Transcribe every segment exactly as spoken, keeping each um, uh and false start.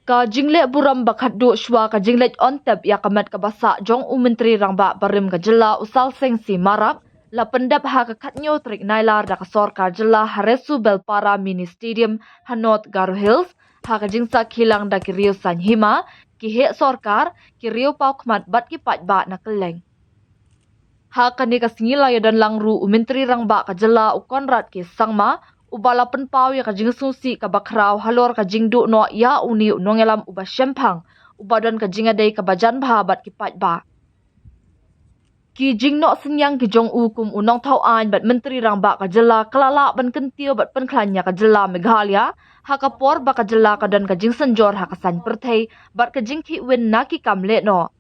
Ka jingleh burom ba khatduh shuwa ka jingleit on tep ïa ka met kaba sah jong u Myntri Rangbah barim ka jylla u Sal Seng C Marak, la pyndep ha ka khathynñiew tarik Nailar da ka sorkar jylla ha Resu Belpara Mini Stadium ha North Garo Hills, ha ka jingsakhi lang da ki riew saiñ hima, ki heh sorkar, ki riew paw khmat bad ki paidbah na kylleng. Ha kane ka sngi la ïadon lang ruh u Myntri Rangbah ka jylla u Conrad K Sangma, uba la pynpaw ïa ka jingsngewsih kaba khraw halor ka jingduh noh ïa une u nongïalam uba shemphang, uba don ka jingïadei kaba jan bha bad ki paidbah. Ki jingnoh synñiang ki jong u kum u nongthaw aiñ bad Myntri Rangbah ka jylla ka la lah ban kyntiew bad pynkhlaiñ ïa ka jylla Meghalaya, ha ka por ba ka jylla ka don ka jingsynjor ha ka saiñ pyrthei bad ka jingkhih win na ki kam lehnoh.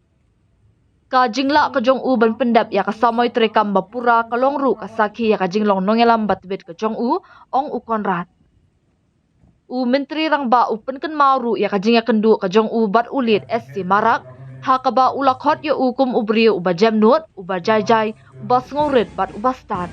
Ka jinglah ka jong u ban pyndep ïa ka samoi treikam ba pura ka long ruh ka sakhi ïa ka jinglong nongïalam ba tbit ka jong u, ong u Conrad. U Myntri Rangbah u pynkynmaw ruh ïa ka jingïakynduh ka jong u bad u Late S C Marak, ha kaba u la khot ïa u kum u briew uba jemnud, uba jaijai, uba sngewrit bad uba stad.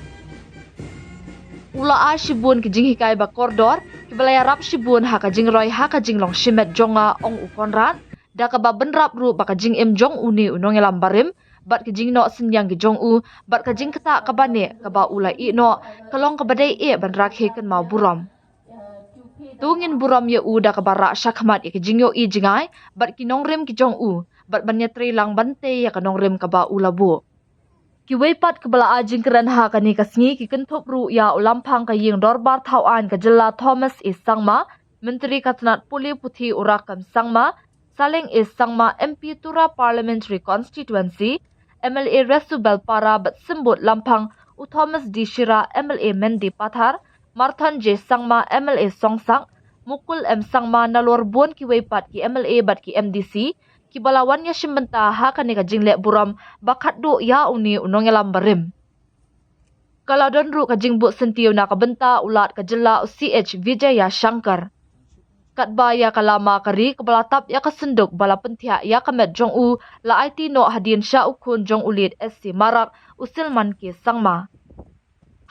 U la ai shibun ki jinghikai ba kordor, kiba la ïarap shibun ha ka jingroi ha ka jinglong shimet jong nga, ong u Conrad, da kaba bynrap ruh ba ka jingim jong une u nongïalam barim, bad ka jingnoh synñiang ki jong u, bad ka jingktah kaba neh kaba u la ïeh noh, ka long kaba dei eh ban rakhe kynmaw burom. To ngin burom ïa u da kaba rah shakhmat ïa ki jingïohi jingai, bad ki nongrim ki jong u, bad ban ïatrei lang ban tei ïa ka nongrim kaba u la buh. Kiwei pat kiba la ai jingkren ha kane ka sngi ki kynthup ruh ïa u Lamphang ka Ïing Dorbar Thaw Aiñ ka jylla Thomas A Sangma, Myntri ka tnat pule puthi u Rakkam Sangma, Saleng A Sangma M P Tura Parliamentary Constituency, M L A Resu Belpara bad Symbud Lamphang u Thomas D Shira, M L A Mendipathar, Marthon J Sangma, M L A Songsak, Mukul M Sangma, nalor bun kiwei pat ki M L A bad ki M D C, kiba la wan ïashim bynta ha kane ka jingleh burom ba khatduh ïa une u nongïalam barim. Ka la don ruh ka jingbuh syntiew na ka bynta u Lat ka jylla u C H Vijayashankar. Katba ïa ka lama ka ri kaba la tap ïa ka synduk ba la pynthiah ïa ka met jong u, la aiti noh hadien sha u khun jong u Late S C Marak, u Silman K Sangma.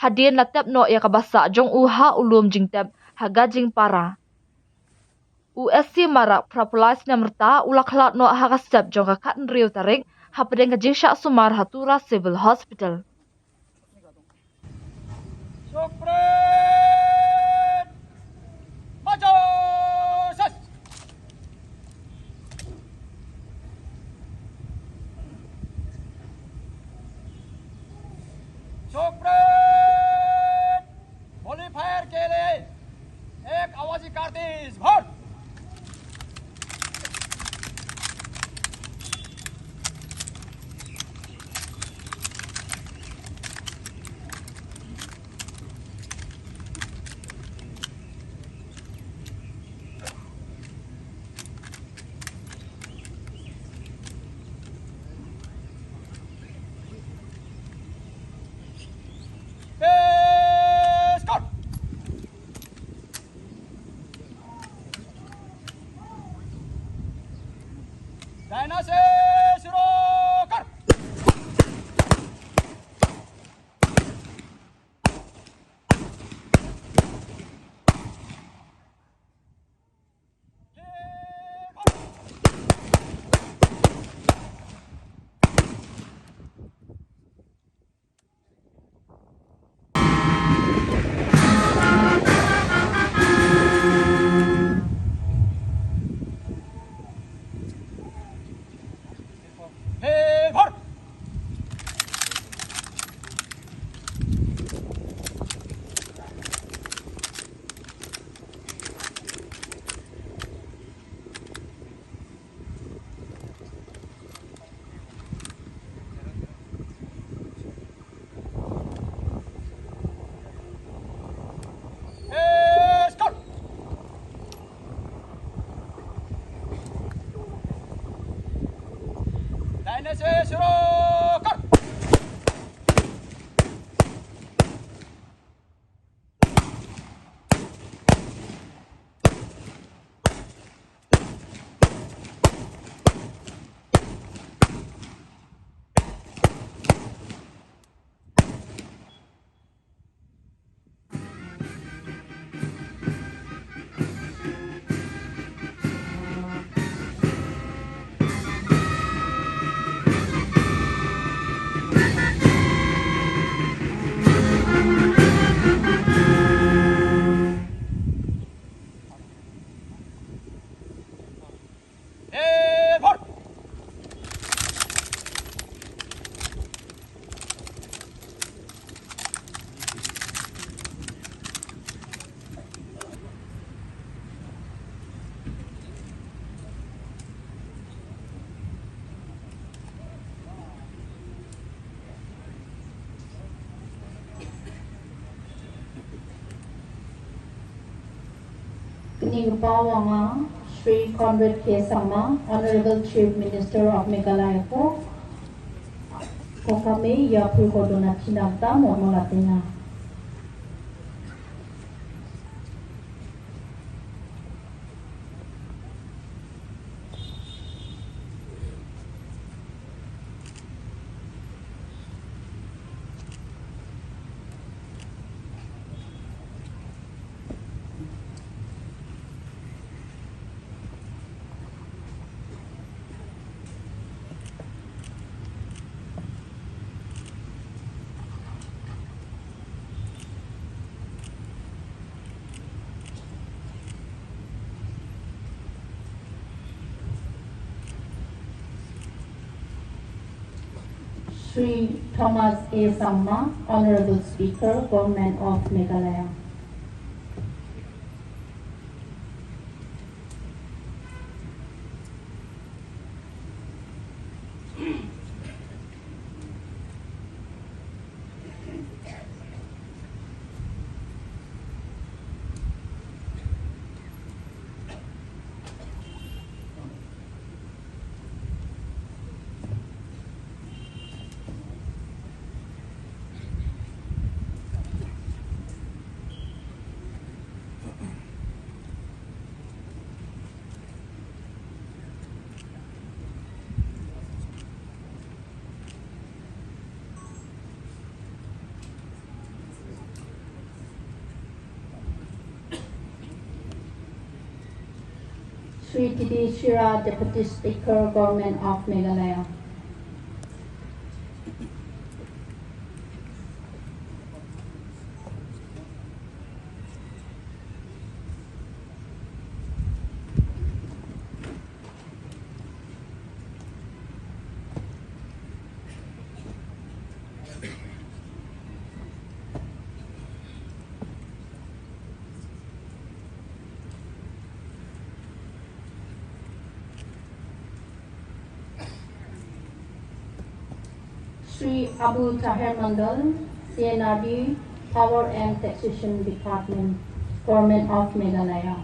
Hadien la tep noh ïa kaba sah jong u ha u lum jingtep ha Gajingpara. U S C Marak, phra phew lai snem rta, u la khlad noh ha ka step jong ka khathynriew tarik, hapdeng ka jingshah sumar ha Tura Civil Hospital. शोक प्रेत होली फायर के लिए एक आवाजी कार्टिज भर। Ngi paw wa nga Shri Conrad K Sangma, Honorable Chief Minister of Meghalaya ko, ko kami ya phu ko dona chinam ta mo mo la tinga. Shri Thomas A Sangma, Honorable Speaker, Government of Meghalaya. Shri T D Shira, Deputy Speaker, Government of Meghalaya. Shri Abu Taher Mondal, C and RD, Power and Taxation Department, Government of Meghalaya.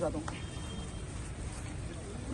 Ladong.